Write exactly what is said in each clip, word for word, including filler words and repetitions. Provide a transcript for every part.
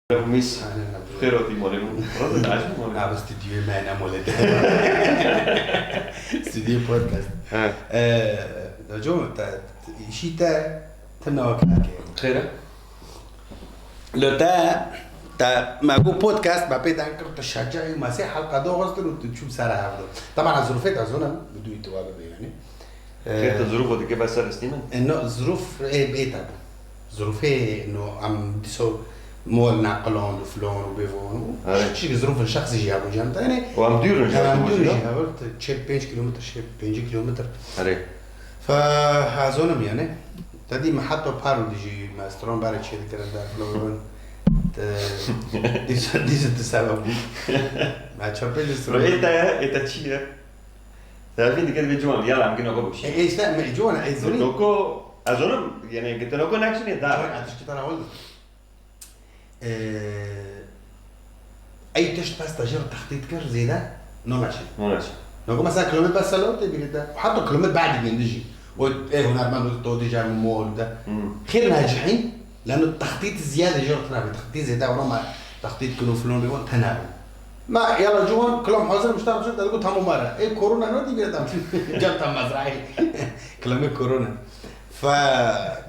Mîs. Xêr hatî malê min. Rast dibêjim malê min. Abi stüdyoyê me ne malê te. Stüdyoyê podcast. He. Ee, hocam, te, te, îşî te, te nava kar kê. Xêr e? Lo te, te, me got podcast, me pê den kir, tu şecayî, me sê helqa doxistin û tu çûm ser hevdo. Taban ez zirûfê te zonim, bi dûyî tu wa bibe yani. Xêr, tu zirûf dike be ser hestî min? E, no, zirûf, e, bê te bû. Zirûfê, no, em dîso mol neqilon û filon û bêvon û Erê. Çi zirûfên şexsî jî hebûn cem te, yani. Û em dûr in ji Em hev dûr jî ya. Hev, çel pênc kilometr, çel pêncî kilometr. Erê. Fe, hazonim yani. Te dî me heta paro dijî me stran berê çê dikirin der filon. Te, dîso, dîso tu sebeb bû. Me çar pênc stran. Ê te, ê te çi ye? Te vî dike divê ciwan, yala em gino xwe bikişî. E, e, işte, me ciwan, e, zirî. Noko, ez zonim, yani, gete noko nakşinê da. Ciwan, ez tiştê te ra hol. E, ey tişt pes te jê re textît kir, zêde, no naçin. No naçin. Noko mesela kilometre pes selo te bîre te. Hatta kilometre berdî gindi jî. O, e, hunermend o, to dî car mol de. Hmm. Xêr necihîn, leno textît ziyade jê re tine be. Textît zêde, ona ma textît kilo filon be, on tene be. Ma yala ciwan, kilam hazir, mişta mişta, te digot tamam mara. Ê korona ne dî bire tam. Cem tam mezrayê. Kilamê korona. Fe,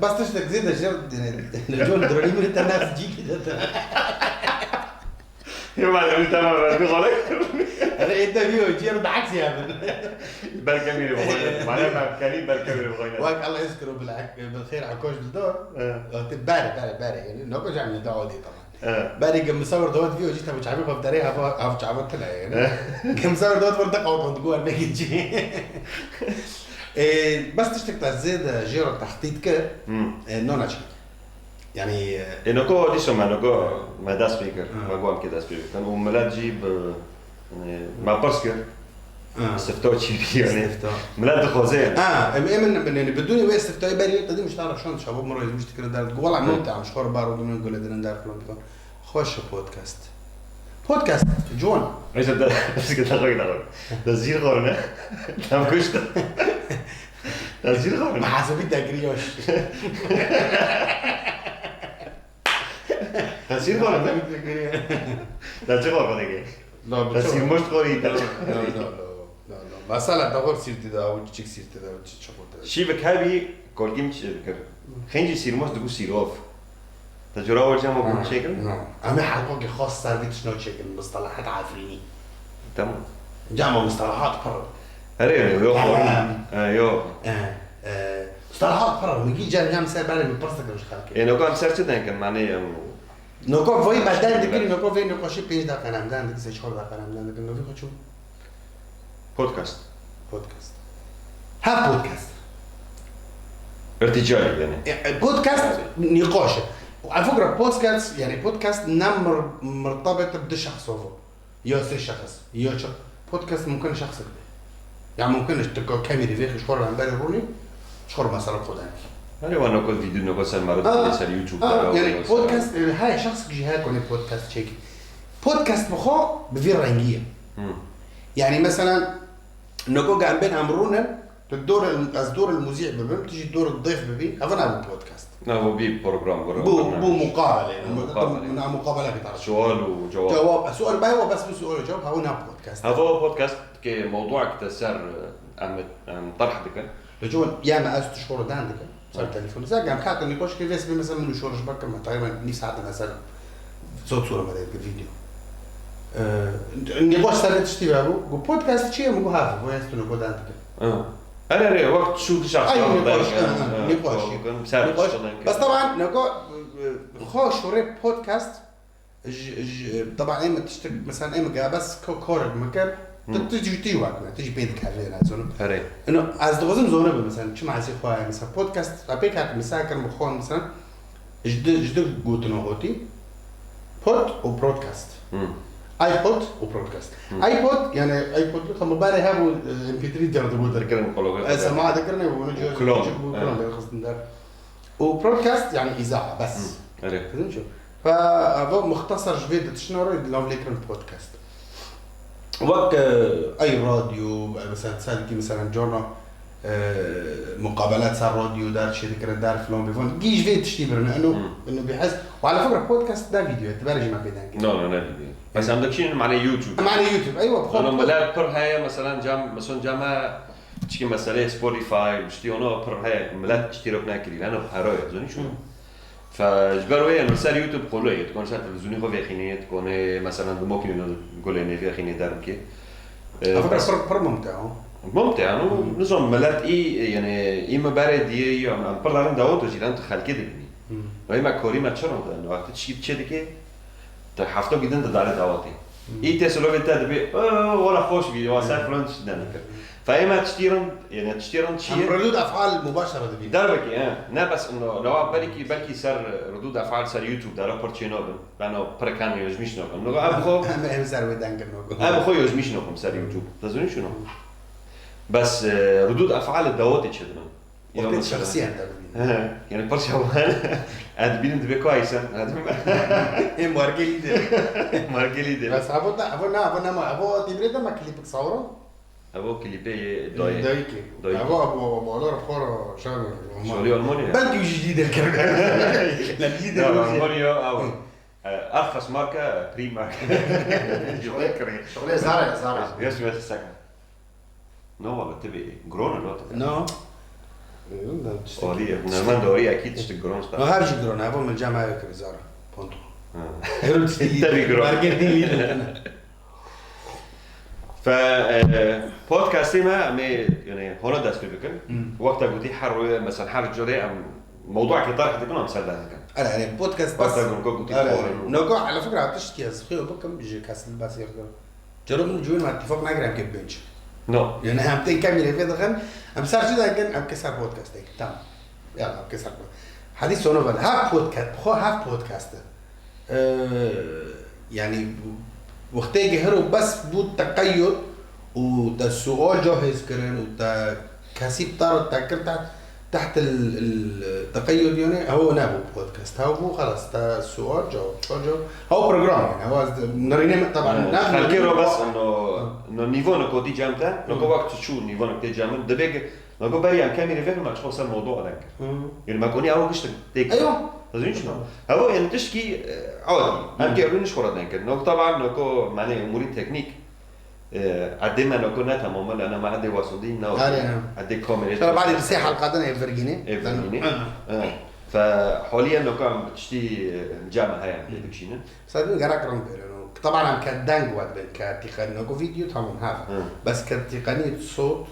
bas tiştek zêde jê, yani, ciwan dronî min te nas cî kide te. Yo, ben onu tamam, ben bir kolay. Ere ê te vî o, cî ere da aksi ya ben. Belke biri bu kolay. Bana ben keli belke biri bu kolay. Wek Allah ezkuru bil hak, bil xêr akoş bil do. Evet. Te bere, bere, bere. Yani, ne yapacağım ya, daha o diye tamam. Evet. Berê ke misafir dawet vî jî tabi çavê xwe derê hava, hava çava tila yani. Evet. Ke misafir dawet vurda qawtan diku er vekî cî. E, bas tiştek te zêde jê re textît kir, Hmm. e, nona çi? Yani, e, E, noko dîso me, noko me dest pê kir. Hmm. Me got em kê dest pê bikin. Û milet jî bi, yani, me pirs kir. Ha. Istifta çi bî yani? Istifta. Milet dixwaze yani. Ha, em, em, em, yani, bidûnî wê istiftayê berî te dî mişta re şand çawa min re yezmiş dikir der. Wala Hı. min te am şor baro dûnî gule dirin der filan filan. Xweş e podcast. Podcast, John. Neyse, de, biz de koy da koy. Da zîr xorine. Tam kuştu. Da zîr xorine. Muhasebî degirî yoş. Da zîr xorine. Muhasebî degirî. Da çi xorine ki? La, bu Da çok sîrmoşt xorî. La, la, la, la, la. Mesela, da xor sîrtî da, bu küçük sîrtî da, bu çi-, çukur da. Şîvik hebî, kolkî min çi dikir. Xêncî sîrmoşt digu sîrov. Te cura we cem we Ha, çêkirin? No. Em ê helqokê xas ser vî tiştno çêkin, mistelahat Efrînî. Tamam. Cem o mistelahat pir. Erê, erê, yok, Tamam. yok. E, yok. E, e, mistelahat pir. Min gî cem cem ser berê min pirs dikirin ji xelkê. E, noka em ser çi denkin, mane em Noko vay me den dikir, noko vê nikoşî pênc deqe nem den dikir, sê çar deqe nem den dikir, novî xwe çû. Podcast. Podcast. Ha podcast. Irtica yani. E, e, podcast nikoş. Ev fikra podcast, yani podcast ne mir-, mirtabet bi du şexso vo. Ya sê şexs. Ya çi. Podcast mumkin şexsek be. Ya mumkin e tu ka kemî rî vêxî ji xwe re hemberê rûnî, ji xwe re mesela xwe denî. Erê, wa noko vîdeo, noko ser mero Ha, dikê ser YouTube ha, de, yani ya ser podcast, e, heye şexsek jî heye konê podcast çêkî. Podcast bi xwe bi vî rengî ye. Hmm. Yani mesela noko ge em bên em rûnin, tu dor el, ez dor el muzî bibim, tu jî dor el dêf bibî, ev ne bu podcast. Na, bu bir program, bu Bu, program. bu mukabele. Mukabele. Na mukabele ki tarz. Sual û cevap. Cevap, sual, baya bes bu sual û cevap, ha, bu ne podcast. Ha, bu podcast ki mewduak te ser, em, em, tarh dikin. Li cûn, ya me ez tu şor dan dikin. Ser Hı. telefon. Zek, em katin nikoş ki vês bi mesela min şor ji bakim, takriben nîv saat mesela zot sura me de video. Ee, nikoş ser tiştî ve bu. Bu podcast çi ye? Bu hafif, bu ez tu nikoş dan dikin. Hı. Her, her, wek şû dişa Ay, xwe nikoş, dayik, hı, hı, hı, nikoş. Xwe bikin, ser Nikoş. tiştê Bes taban, neko, e, xwe şûrê podcast, j-, j-, taban, em tiştek, mesela, em ge bes ko-, korek me kir, Hı. tu, tu, tu, tu wek me, tu jî pê dikevê ne, zonim. Herê. Ino, ez dixwazim zonim, mesela, çima ez xwe, mesela, podcast, a pê kat, mesela, kir me xwe, mesela, Ji di, ji di gotin û hotî, pod û podcast. Hmm. iPod û podcast. Hmm. iPod, yani iPod, tam barê hebû, e, M P three der dibû der. Dikirin qoloqê Ez xwe. Sema dikirin, hebû, bunu Û cihaz klon, küçük bû, evet. Klon derxistin der. Û podcast, yani îzaha, bes. Hmm, erê. Kızım şu. Fa, ava muxtasar ji vê de tiştine re lav lê kirin podcast. Wek, e, ay radyo, e, mesela, sadiki, mesela, corna, e, muqabelat ser radyo der çêdikirin der filan bêvan. Gîj vê tiştî birin. Eno, Hmm. eno bîhes. Û ala fikra podcast ne vîdeo ye, tu berê jî me pê dengê. No, no, ne vîdeo. Bes em dikişînin mane YouTube. Mane YouTube, eywa, Eno podcast. Milet pir heye, mesela cem, mesela cem he, çikî meseleyê Spotify, tiştî ono pir heye, milet iştirok nekirî, eno hero ye, zonî çû. Hmm. Fe ji ber wê, yani, ser YouTube qolo ye. Dikon ser televîzyonê xwe vêxînê, dikon, mesela, di mokî gulê nêvêxînê derbikê. E, Ev bes pir, pir mumte, ha? Mumte, yani, Hmm. nizam, milet î, yani, î mi berê diye, î em, em pir darin dawet û jîran tu xelkê dibînî. Hmm. Wê me korî me çi rinde, wextî çi çê dike, te hefto gidin di darê dawetê. Hmm. Î tê silovê te dibê, "Ee, wala xweş bî, wa ser Hmm. filan tişt denekir." Fe ê me tiştî rind, yani, tiştî rind çi Em ye? Redûd efal mubaşere dibînin. Derbekê, he. Ne bes ino, lewa belkî, belkî ser redûd efal ser YouTube dera pir çê nabin. Ben o pir kemî yojmîş nakim. Noga ev xwe Em, em ser wê dengir nakin. Ev xwe yojmîş nakim ser YouTube. Te zonî şûno? Bes, e, redûd efal dawetê çêdibin. Wextê Ya mesela. Şexsî em de bibînin. He, yani pir çawan. Ez dibînim dibê ku aysen. Ê margelî de. Margelî de. Bes evo da, evo na, evo nema, evo dîbrê de me klîpik sawro? Evo klîpê yê dayê. Dayikê. Dayikê. Evo, evo, evo, alor xora şan. Şolî Almanya. Belkî jî dî derkevin. Lelkî de Ya, roje. Almanya, evo. Hı. E, Arxas marka, Primark. Şolê, şolê Zara, Zara. Yes, yes, second. No, valla, tabii. Grona, no, tabii. No. Oraya, hunermend oraya, akîd işte gron sta. No, her şey gron. Evo min cem ayak gibi Zara. Ponto. Ha. Her şey Tabii gron. Market değil. Fe, e, podcastê me, em ê, yani, hona dest pê bikin. Hmm. Wexta gotî her roye, mesela her carê em mewduekê tarih dikin, em ser dest dikin. Erê, erê, podcast Wexta bes. Gonka gotî Erê, xorê. Noka, ala fikra tiştî ez xêyo bikim, ji kes li bes yek. Cero min cûyên me ittifaq nagirim ke binc. No. Yani, em tên kemî rêvê dixin, em ser çi dikin, em ke ser podcast dikin. Tamam. Ya, em ke ser podcast. Hadi sonu ben. Ha podcast, xo ha podcast. Ee, yani, wextê gehiro bes bû teqeyyud û te sual cahêz kirin û te kesî tar te kir te, teht il, il teqeyyud, yani, ew nebû podcast. Ew bû, xelas, te sual cevap, sual cevap. Ew program, yani, ew ez de, nerînê min, taban, Yani, ne, xelkê ro bes, no, no nîvo ne kotî cem te, no Hı. ko wek tu çû nîvo ne tê cem min, dibê ki, me got berî em kemî rêvek me çiqo ser mewdû aden kir. Hı. Yani me konî ew gişt têk. Eywa. Dizîn çi? Ew yani tişkî, e, adî. Em Hı. kê rûnî ji xwe re den kir. No taban, no ko mane umurî teknîk, e, edê me no ko ne tamam e, lana me edê wasodî ne. Are, ha. Edê kamerê. Şöyle bari sê halqadan ev virgînî. Ev virgînî. Hı. Ha. Fe haliye no ko em tiştî, e, cem heye, Hı. tê dikşînin. Sedin gerek rind bêreno. Taban em ke deng wed bin, ke tîqenî, ku vîdeo tamam heve. Hı. Bes ke tîqenî sot,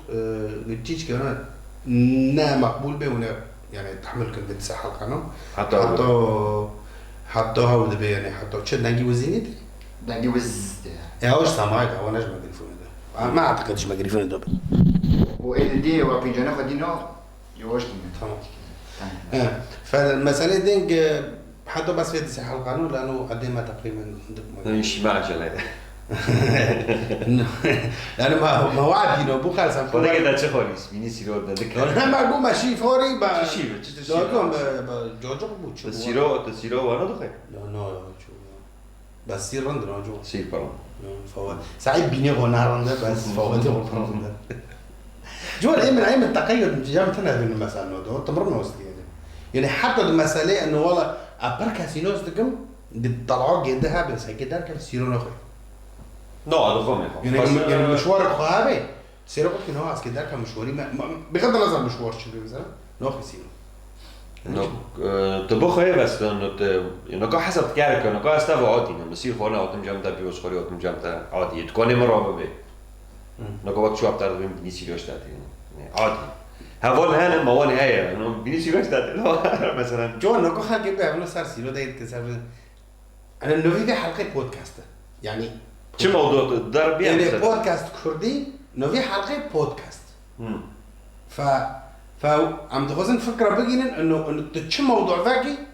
e, çîçke ne, ne meqbûl be û ne, yani, tehmil kin bin se halqano. Heta Heta, heta hew dibe, yani, heta çi dengî wizînî de? Dengî wiz de. E, ew ji semay de, ew ne ji mikrofonu de. Ma etikad ji mikrofonu de. Û ê dî wa pîncane xwe dîno, yavaş dîno. Tamam. Tamam. E, fe, meselê deng, e, Heta bes vê dizê helqano, lano edê me teqrîben dik me. Nişî me acele. Yani me, me wad yîno bû xelsan. Xwedê ke de çi xwelîs, mînî sîro de dik. Ne me bû me şî forî be. Çi şî be, çi, çi şî be? Dokum be, be, cocuk bû, çi Te bû? Sîro, te sîro wana dixwe? Ya, no, ya, çi bû? Bes sîr rind naco. Sîr pardon. Ya, fawet. Saîd bînê xwe narinde, bes fawetê xwe pir rinde. Cor, ê min, ê min teqeyyud cem tine bînin mesela no do, tim rin host diyene. Yani heta di meselê eno wala a pir kesî nos dikim, di talao gêndi habe, seke derke sîro nexwe. No, dixwe me xwe. Yani, Bas, yani e, mişwar xwe habe, sêre xwe ki no, aske derke mişwarî me, me, bixet nazar mişwar çi be mesela, nexwe sîro. No, e, tu bixwe bes, no, te, no ka hesab dikare ke, no ka ez te ve atîne, misîr xwe ne atim cem te, pîroz xwe atim cem te, atî. Tu konê min ra bibe. Hı. Naka wek çi wexta dibên bînî sîryoş datî. Ne, adî. Heval hene, ma wan heye. No, bînî sîryoş datî. Mesela. Cowan naka xelkê bi evno ser sîro de yê dike ser. Ene novî vê helqê podcast e. Yani Çi mewdu der bi yani mesela. Podcast kurdî, novî helqê podcast. Hı. Fe, fe, em dixwazin fikra bigînin, eno, eno, tu çi mewdu vekî,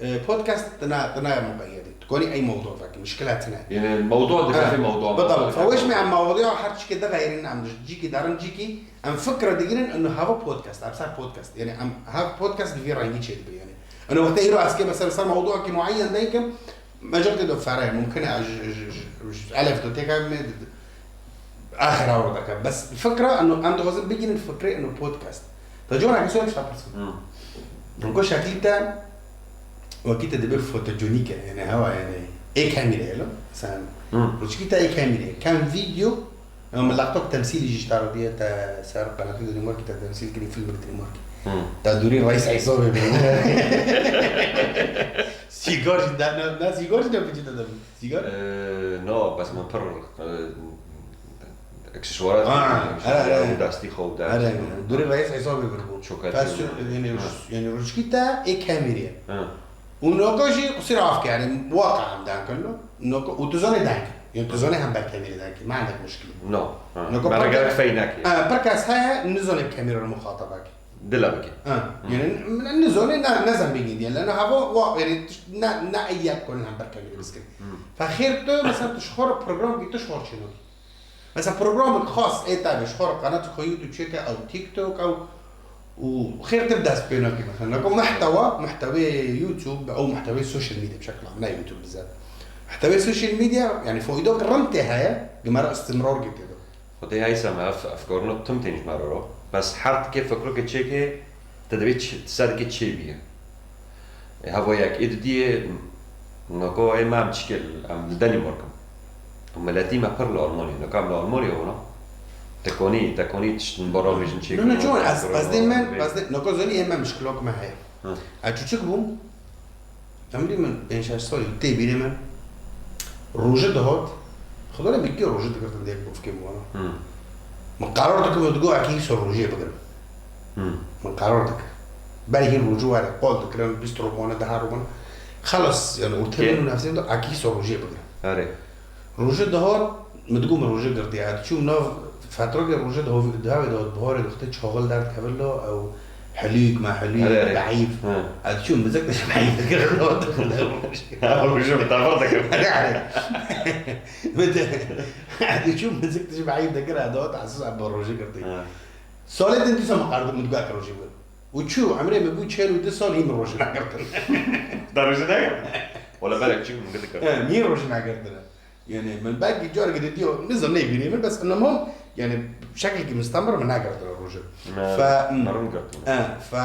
E, podcast tina, tina ya muqeyyedî. Tu konî ey mewdu vekî, mişkila tine. Yani mewdu dikefê Ha, mewdu. Bidal. Feweş me em mewdu her çike de gayrin em cîkî darin cîkî em fikra digirin eno hava podcast, em ser podcast. Yani em hav podcast di vî rengî çê dibe yani. Eno wextê îro ez ke mesela ser mewdu ki muayyen deykim, mecel ke do fere, mumkin e, j-, j-, j-, j-, elef do têka me, Axira werdeke. Bes fikra eno, em dixwazin bigînin fikrê eno podcast. Te cora ke sual şta pirsin. Hmm. Ko şeklî te, wekî te dibê fotojenîk e, yani hewa yani. Ê kamîre ye lo. Sen, hmm, ruçkî te ê kamîre ye. Kem video, em laptop temsîlî jî şta diye te ser qenatî Danimarkî te temsîl kirî, filmek Danimarkî. Hmm. Te dûrî reis hesabê bû. Sîgar jî de, ne, ne sîgar jî ne bici te de. Sîgar? Ee, no, bes min pir, e, aksesuarat, ha, aksesuarat, he, he, û destî xwe û dest. He, he. Dûrî reis hesabê bir bû. Çok, yani, ha, ruç-, yani ruçkî te ê kamîrê. Ha. Û noka jî qusîr af ke, yani waka em denk in. Noka, û tu zanê denk. Yani tu zanê hem ber kamîrê denk. Me endek muşkil. No. Ha. Noka me gerek fey nekê. Ha, pir kes heye, nizanê kamîra muxatabek. Dila bike. Ha, hmm, yani, n-, nizanê, ne, ne zembînî diye. Leno hava, wa, yani, ne, ne eyyek konin hem ber kamîrê biskin. Hmm. Fe xêr tu, mesela, tu ji xwe re program bî, tu ji xwe re çênokî. Mesela, programek xas ê te be, ji xwe re qenat xwe YouTube çêke, ew TikTok, ew, û xêr tu dest pê nakî, mesela. Nako muhtewa, muhtewê YouTube, ew muhtewê social media, bi şekil am, ne YouTube bize. Muhtewê social media, yani, foydok rind tê heye, gimara istimrar gitê do. Xwedê heysa me ev, ev karino tim tên ji me re ro. Bes her tikê fikrokê çêkê, te divê çi, ti sedikê çê bîye. Ê, hevo yek, ê didiyê, noko ê me em çikê, em li Danimark in. Miletî me pir li Almanya, noko em li Almanya wina. Te konî, te konî tişt min bara bêjin çêkin. No, no, çon, ez, ez dê me, ez dê, noko zonî ê me mişkilok me heye. Hı. Ez çûçik bûm, Emrî min pênc şeş salî tê bîrê min. Roje dihat, Xwedê min kê roje digirtin dê ku fikê min wana. Hmm. Min qerar dikir, min digot, ekî îso rojê bigirim. Hmm. Min qerar dikir. Berê hîn roje were, qol dikirin, bîst romane, deha romane. Xelas, yani, ortê min û nefsê min de, ekî îso rojê bigirim. Erê. Roje dihat, min digot min roje girtiye. Ez diçûm nav fetrokê roje dihavê, dihavê dihat, biharê dixtê çaxil derdikevin lo, ew helûk, me helûk, erê, erê, beîf. Hı. Ez diçûm mizik dişim beîf dikir lo. Ha, roje min tevir dikir. Erê, erê. Min de, ez diçûm mizik dişim beîf dikir, ez dihat, ez, ez bi roje girtiye. Hı. Salê din dîsa min qerdim, min digot ez roje bigirim. Û çû, emrê min bû çel û du sal, hîn min roje negirtin. Da roje negirtin? Wala belek çi min girtin. He, min roje negirtin. Yani, min belkî careke dî diyo, nizam neyê bîrê min, bes inama, yani, şekilkî mistemir min negirtin roje. Ne, fe, hmm, herin girtin. He, fe,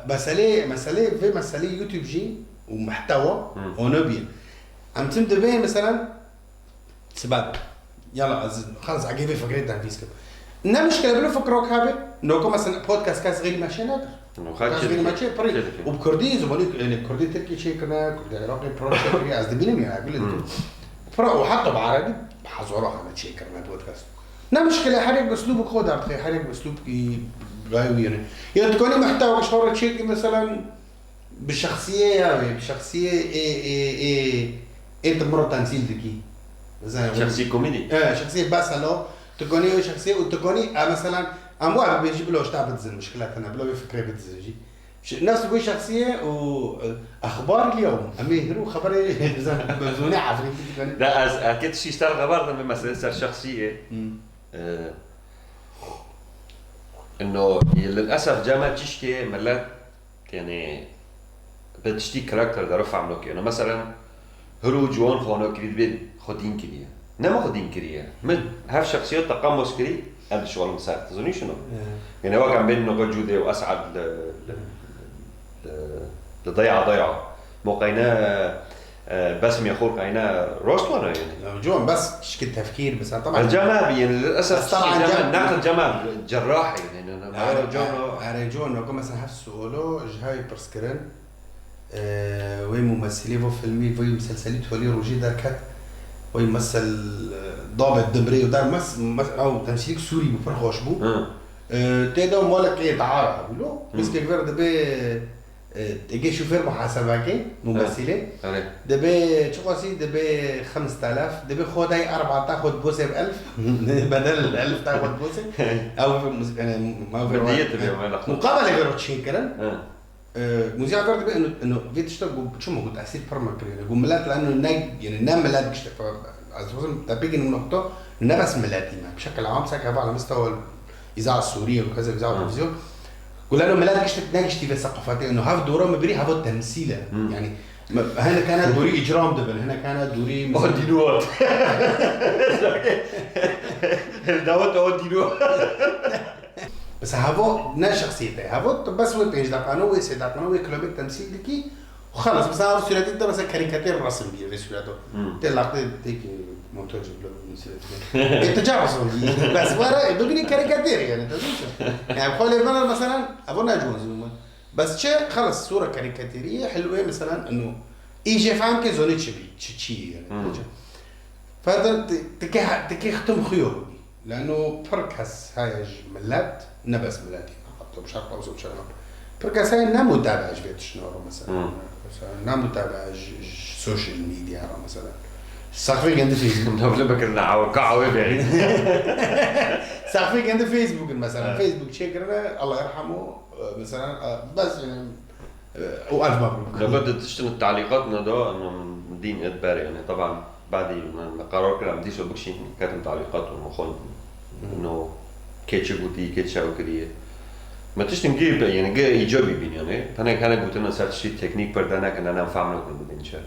meselê, meselê, vê meselê YouTube jî û muhtewa, hmm, ona bî. Em tim dibê, mesela, Sibet. Yala, ez, xelas, egê vê fikrê tenfîz kim. Ne mişkile, bilo fikrok hebe. Noko, mesela, podcast kes xeyrî me çê nekir. No, kes xeyrî me çê, pirî. Çê dike. Û bi kurdî, zimanî, yani, kurdî tirkî çê kirine, kurdî iraqî pira çê kirine, ez dibînim ya, gule dikim. Hmm. Pira, û heta bi erebî, hezara heme çê kirine podcast. Ne mişkile, her yek bi uslûbek xwe derdixê, her yek bi uslûbekî rayê wî yani. Ya dikanî muhtewa ji xwe re çêkî, mesela, Bi şexsiyê ya wê, bi şexsiyê ê, ê, ê, ê tu min re temsîl dikî. Mesela, şexsiyê komîdî? E, şexsiyê bes helo. Tu konî wê şexsiyê û tu konî, e, mesela, em wa bibêjî bila ji te bidizin, mişkile tune, bila wê fikrê bidizin jî. Ş-, nefs wê şexsiyê û, e, exbar liyewm. Em ê hiro xeberê, mesela, bi zonê Efrînî dikanî. Da ez, ez kê tiştî ser xeber de, mesela, ser şexsiyê. Hmm. E, ino, lilesef cema çişkê millet Yani, bi tiştî karakter de re fehm nake. Yani, meselen, hiro ciwan xwe nokirî dibê xwe dîn kiriye. Ne min xwe dîn kiriye. Min hev şexsiyet teqamos kirî, em dişwalin ser. Tizanî şino? Evet. Yani, wek em bên noka Cûdê û Esad li, li, li, li daya daya. Mo qeyne, e, besimê xwe qeyne rost wana yani. Ya, ciwan bes tişkî tefkîr, mesela, tamam. Ez cem abi, yani, ez, ez taban cem, cem, naql cem abi, cerrah yani. Erê, erê, erê, ciwan, weke mesela heft sualo ji hevî pirs kirin. Ee, wê mumesîlê, vo filmî, vo miselselî tolî rojî derket. Wê mesel, e, dabet dimrê û der mes-, mes-, ew temsîlîk Sûrî bû, pir xweş bû. Hı. Ee, tê de malek ê dara bû lo. Hı. Miskek ver dibê, e, êgê şofêr muhasebekê, mumesîlê. Hı. Erê. Dibê çiqasî, dibê xems elef, dibê xwe dey erbata xwe dibosê bi elf. Bedel elf ta xwe dibosê. Ew mus-, e, ma Bi diyet dibe, wela. Muqabelê vê ro çêkirin. Hı. E, muzîya ver dibe, eno, eno, vê tişta got, çima got, tesîr pir me kiriye. Got, millet leno ne, yani ne millet giştek, ez dixwazim te bigînim nokta, ne bes miletî me. Bi şekil am sek heva, mesela, îza Sûriye û keza îza Hı. Televizyon. Got, leno millet giştek ne giştî ve seqafetê, eno, hev dora me birî heva temsîl e. Hı. Yani, Hinek hene dûrî îcram dibin, hinek hene dûrî O dînû hat. Dawet o dînû. Mesela hevo ne şexsiyet e. Hevo tu bes wê pênc deqan û wê sê deqan û wê kilometre temsîl dikî û xelas. Mesela ev sûretî te mesela karîkatîr resim bîye vê sûreto. Hmm. Tê laqtê têkî montaj bile sûretî. E, tu ca resim bîye. Bes were, e, bibînî karîkatîr yani. Te zû çi? Yani xwe lê bana mesela evo ne cihozî min. Bes çi? Xelas, sûra karîkatîrî, hilwê, meselen, ino. Î jê fehm ke zonê çi bî, çi, çi ye, yani. Hmm. Fedin, ti, ti ke, ti ke xitim xuyo bî. Leno pir kes heye ji millet, ne bes miletî, hatta bi şerq Ewropa, bi şerq Ewropa. Pir kes heye ne mutebe ji vê tiştine re, mesela. Hmm. Mesela, ne mutebe ji, ji social media re, mesela. Saxfê gindi Facebook. Navle bekir ne awa, ka awe beri. Saxfê gindi Facebook, mesela. Evet. Facebook çekirine, Allah yerhamu. Mesela, e, bes, yani, e, û elf mebrûk. Lewre di tiştin talîqat ne da, eno min dîn et ber, yani, taban, badî min, min qerar kir, em dîsa bikişîn, ketim talîqat û min xwend, Hmm. no, kê çi gotî, kê çi ew kiriye. Me tiştin gî, yani, gî îcabî bîn, yani. Tenek hene gotin, ser tiştî teknîk perde nekin, em fam nekin, bibîn çi.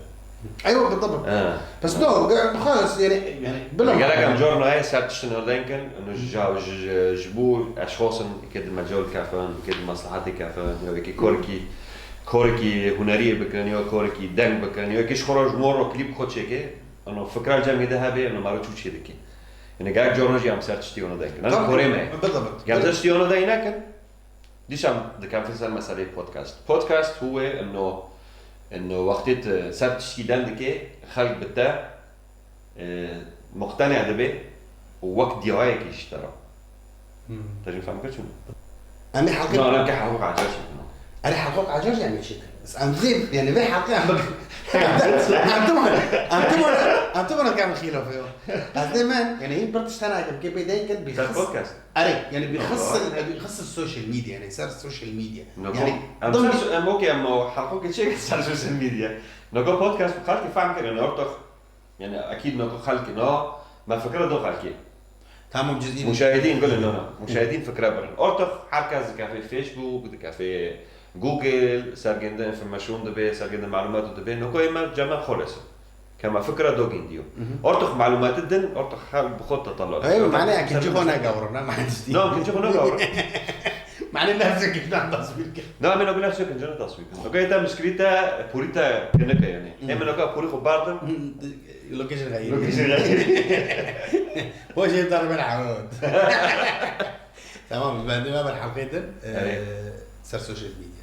Eywa, بالضبط. He. Bes no, ge-, xweş, yani, yani, bila Gelek em car nayê ser tiştin hildên kin, û ji, ji, ji, ji bo eşxasin ke di mecal kefin, ke di meslahatê kefin, ya wekî korekî, korekî huneriyê bikin, ya korekî deng bikin, ya wekî ji xwe re ji mor re klîp xwe çêke, eno fikra cemê de hebe, eno mero çû çê dike. Yani gelek car jî em ser tiştî wana deyn kin. Eno Tabii, korê me. بالضبط. Gel tiştî wana deyn nekin. Dîsa em dikefin ser meseleyê podcast. Podcast huwe eno, eno wextê tu ser tiştî den dikê, xelk bi te, e, muqtene dibe û wek diyayekî ji te re. Hmm. Te jî fehm kir çi? Em ê halqê Na, na, ke halqê ecer çi bû? Erê, halqê ecer jî em ê çêkin. Bes em vê, yani vê halqê em bikin. Em tim, em tim, em tim, em tim, em tim, em xîlafê yo. Ez dê men, yani hîn bir tiştana ekim ke pê deyin kin, Ser podcast. Erê, yani bir No, xisir, no. Bir xisir social media, yani ser social media. No, Yani em dim- ser, em okey, em o halqo keçe ser social media. No, podcast xelkî fehm kirin, ortax. Yani akîd no xelkî no, me fikra do xelkî. Tamam, cizî. Muşahidîn, gule, no, no. Muşahidîn fikra birin. Ortax her kes dikefê Facebook, dikefê Google, sergende information dibe, sergende malumat dibe. No, koyê me cema xolesi. Kema fikra do gindiyo. Mhm. Ortax malumatî din, ortax hal bi xwe tatala. Hey, mane ya kinci xo ne gawro, ne mane tiştî. No, kinci xo ne gawro. Mane nefsê kinci ne tasvîr kir. No, em ê no nefsê kinci ne tasvîr kir. Okay, te mişkilî te, pûrî te kinike yani. Mhm. Em ê no ka pûrî xo bardin. Mhm, location gayri. Location gayri. Hoş ev dar ben awod. Tamam, ben de ben halqê din, e, Evet. Ser social media.